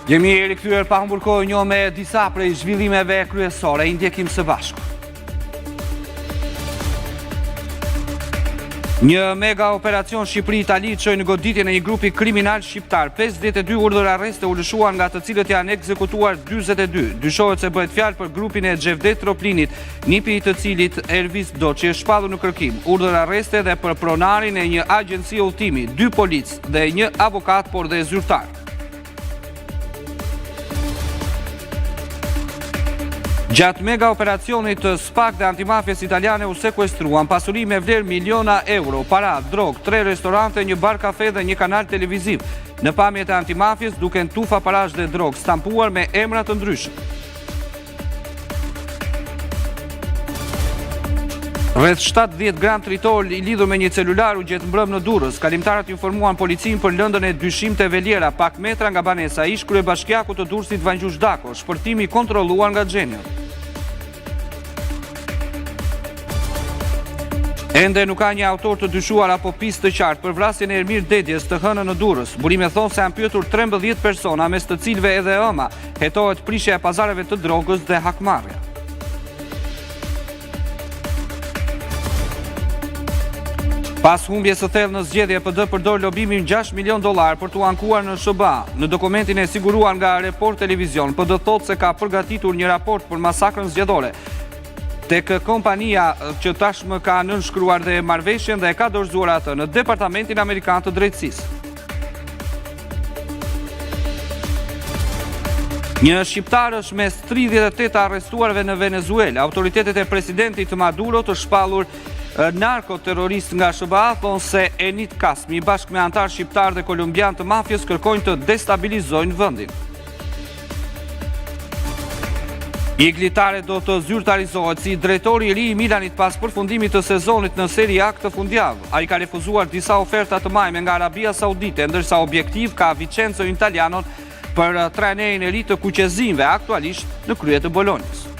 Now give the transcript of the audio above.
Jemi rikthyer pa humbur kohë njohim me disa prej zhvillimeve kryesore, i ndjekim së bashku. Një mega operacion Shqipëri-Itali çoi në goditjen e një grupi kriminal shqiptar. 52 urdhër arreste u lëshuan nga të cilët janë ekzekutuar 42. Dyshohet se bëhet fjalë për grupin e Xhevdet Troplinit, nipi i të cilit Ervis Doçi është shpallur në kërkim. Urdhër arreste dhe për pronarin e një agjencie udhëtimi, dy policë dhe një avokat, por dhe zyrtar. Gjatë mega operacionit të SPAK dhe antimafies italiane u sekuestruan pasuri me vlerë miliona euro, para, drogë, tre restorante, një bar kafe dhe një kanal televiziv. Në pamjet e antimafies duken tufa parash dhe drogë, stampuar me emra të ndryshëm. Rreth 70 gram tritol i lidhur me një celular u gjet mbrëmë në Durrës. Kalimtarët informuan policinë për lëndën e dyshimtë e Veliera, pak metra nga banesa e ish-kryebashkiakut të Durrësit Vangjush Dako, shpërthimi i kontrolluar nga xheniot. Ende nuk ka një autor të dyshuar apo pistë të qartë për vrasjen e Ermir Dedjes të hënën në Durrës. Burime thonë se janë pyetur 13 persona, mes të cilëve edhe e ëma. Hetohet prishja e pazareve të drogës dhe hakmarrja. Pas humbjes së thellë në zgjedhje, PD përdor lobimin 6 milion dollar për t'u ankuar në SHBA. Në dokumentin e siguruar nga Report Televizion, PD thotë se ka përgatitur një raport për masakrën zgjedhore. Tek kompania që tashmë ka nënshkruar dhe marrëveshjen dhe e ka dorëzuar atë në Departamentin Amerikan të Drejtësisë. Një shqiptar është mes 38 të arrestuarve në Venezuelë. Autoritetet e presidentit Maduro të shpallur narkoterrorist nga SHBA thonë se Enit Kasmi bashkë me anëtarë shqiptarë dhe kolumbianë të mafies kërkojnë të destabilizojnë vendin. Igli Tare do të zyrtarizohet si drejtori i ri i Milanit pas përfundimit të sezonit në Serie A këtë fundjavë. Ai ka refuzuar disa oferta të majme nga Arabia Saudite, ndërsa objektiv ka Vincenzo Italianon për trajnerin e ri të kuqezinjve, aktualisht në krye të Bolonjës.